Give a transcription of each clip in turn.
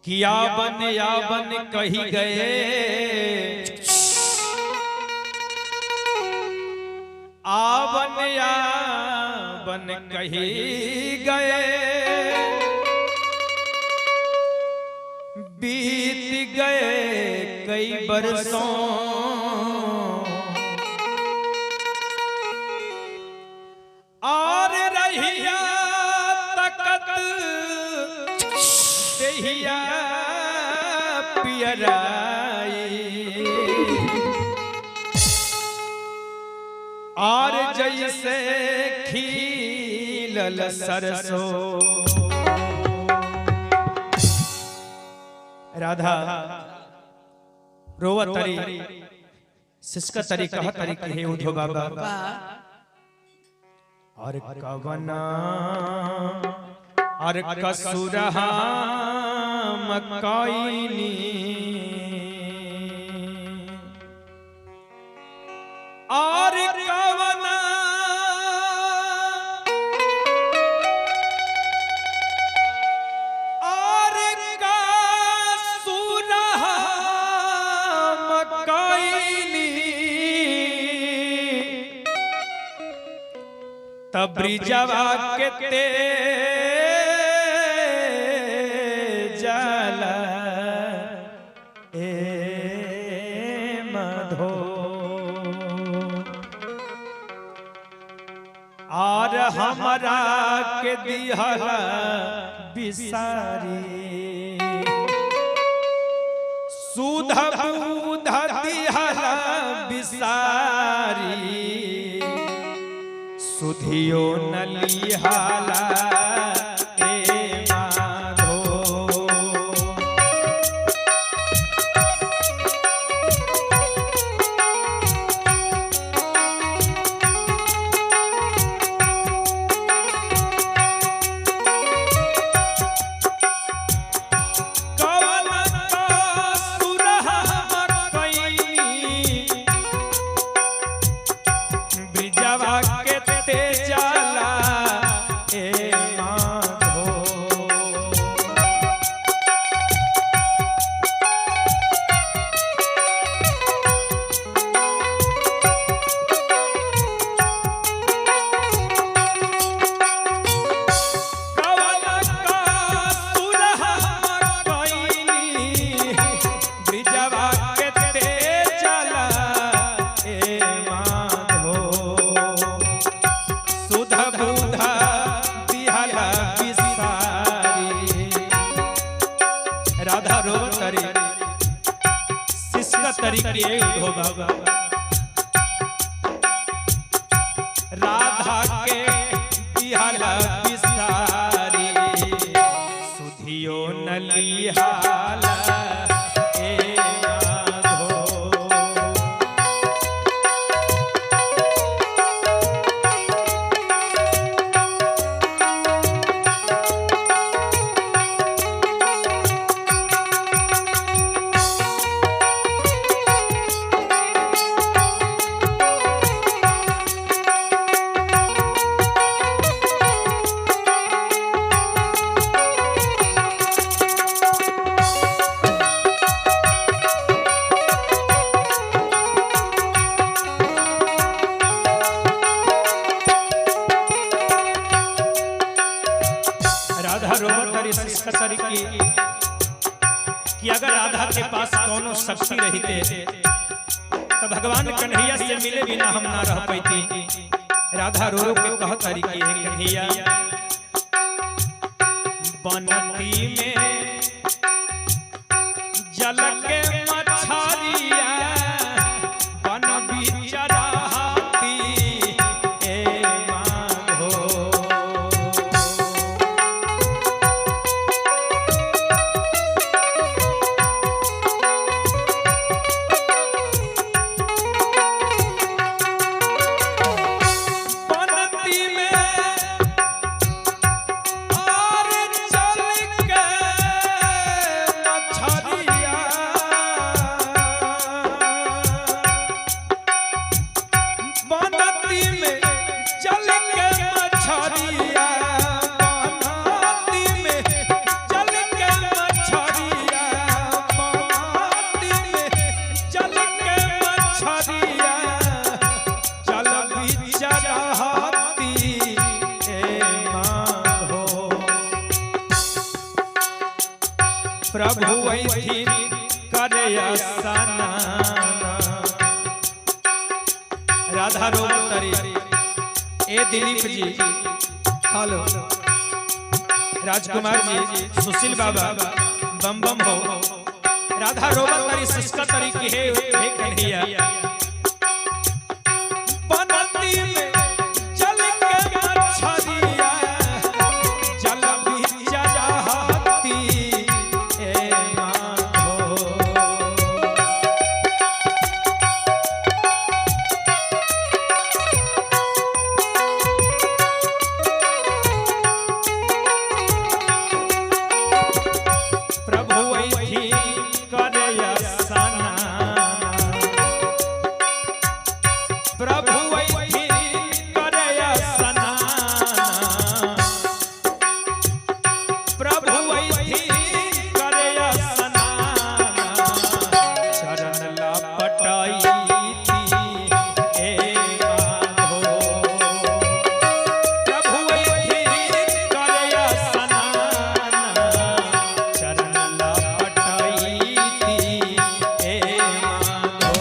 किया बन या बन कही गए, आवन या बन कही गए, बीत गए कई बरसों, और रहिया तकत देहिया पियराई, और जैसे खीलल सरसों। राधा रोवत तरी सिसका तरी कह तरी कि हे उधो बाबा, और कवना और कसुरहा मकाइनी, और कवना और कसुरहा मकाइनी, तबरीजवा के ते जाला ए मधो, और हमरा के दिहला बिसारी, सुध बुध दिहला बिसारी, सुधियो नलिहाला ए माधो। कवन कसुरहा मकैनी, ब्रिजवा के ते जाला ए माधो। कवन कसुरहा मकैनी, ब्रिजवा के ते जाला ए माधो। सुध बुध दिहला बिसारी, राधा रोवतरी सिसका तरी के उधो बाबा, राधा के दिहला बिसारी, सुधियो नलिहाला ए माधो। राधा रोवतरी सिसकतरी की कि अगर राधा के पास कोनो शक्ति रहते तो भगवान कन्हैया से मिले बिना हम ना रह पैती। राधा रो रो के कह तरी की है कन्हैया, बनती में जल के मछरिया बन बिचराती ए माधो। बनती में और चल के प्रभु ऐथिन करे स्नान। राधा रोवतरी। ए दिलीप जी, हेलो राजकुमार जी, सुशील बाबा, बम बम हो। राधा रोवतरी, शुष्कतरी की हे हे कन्हैया, बनती में जल के मछरिया जल बीच रहती ए माधो। प्रभु ऐथी करे स्नान, प्रभु ऐथी करे स्नान, प्रभु ऐथी करे स्नान। चरण लपटाई ए माधो। प्रभु ऐथी करे स्नान, चरण लपटाई ए माधो।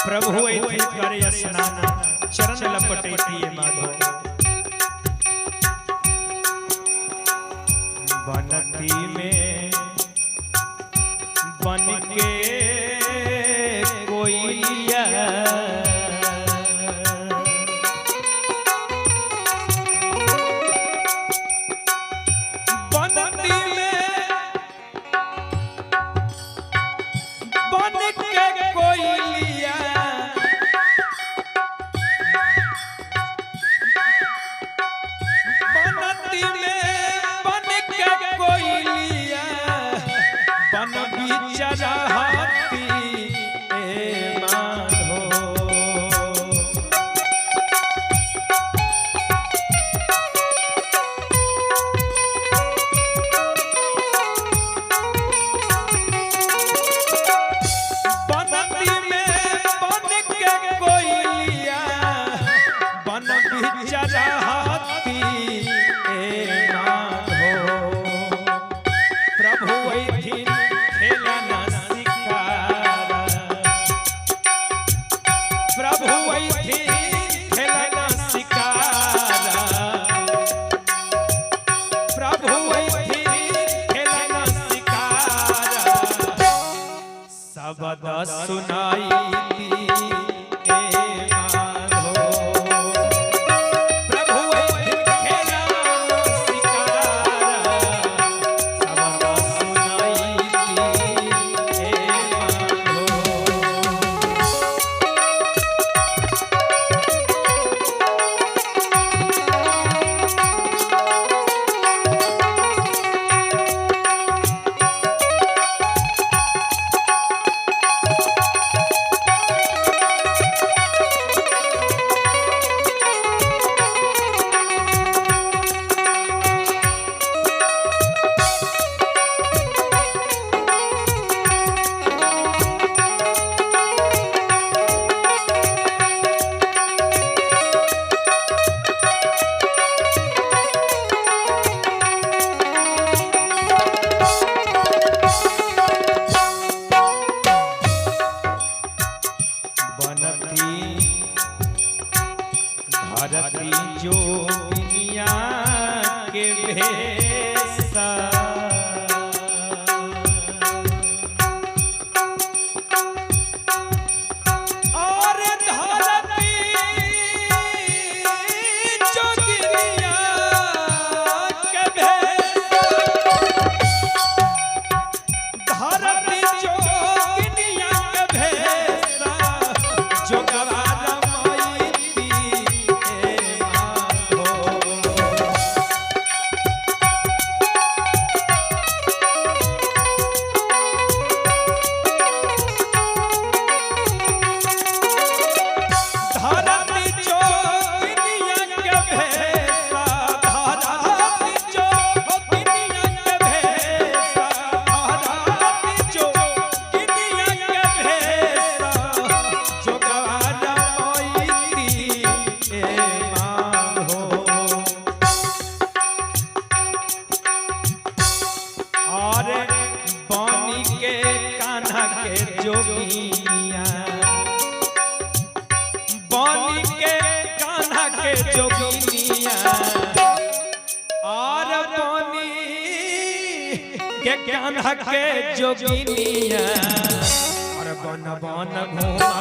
प्रभु ऐथी करे स्नान, चरण लपटे थिए माधो। बनती में बन के कोयलिया, बनती में बन के कोयलिया, बनती में बन के कोयलिया, बन बीच रहती ए माधो। बनती में बन के कोयलिया, बन बीच रहती ए माधो। प्रभु ऐथिन खेलना सिकारा, प्रभु ऐथिन खेलना सिकारा, प्रभु ऐथिन खेलना सिकारा। शब्द सुनाई दी ए माधो। प्रभु ऐथिन खेलना सिकारा, शब्द सुनाई दी ए माधो। बनती धरती जोगिनिया के भेसा, धरती जोगिनिया के भेसा जोगवा रमैती ए माधो। धरती जोगिनिया के भेसा, धरती जोगिनिया के भेसा, धरती जोगिनिया के भेसा, जोगवा रमैती ए माधो। और बनी के कान्हा के जोगिनिया, बनी के कान्हा के जोगिनिया, और बनी के कान्हा के जोगिनिया, और बन बन घुमा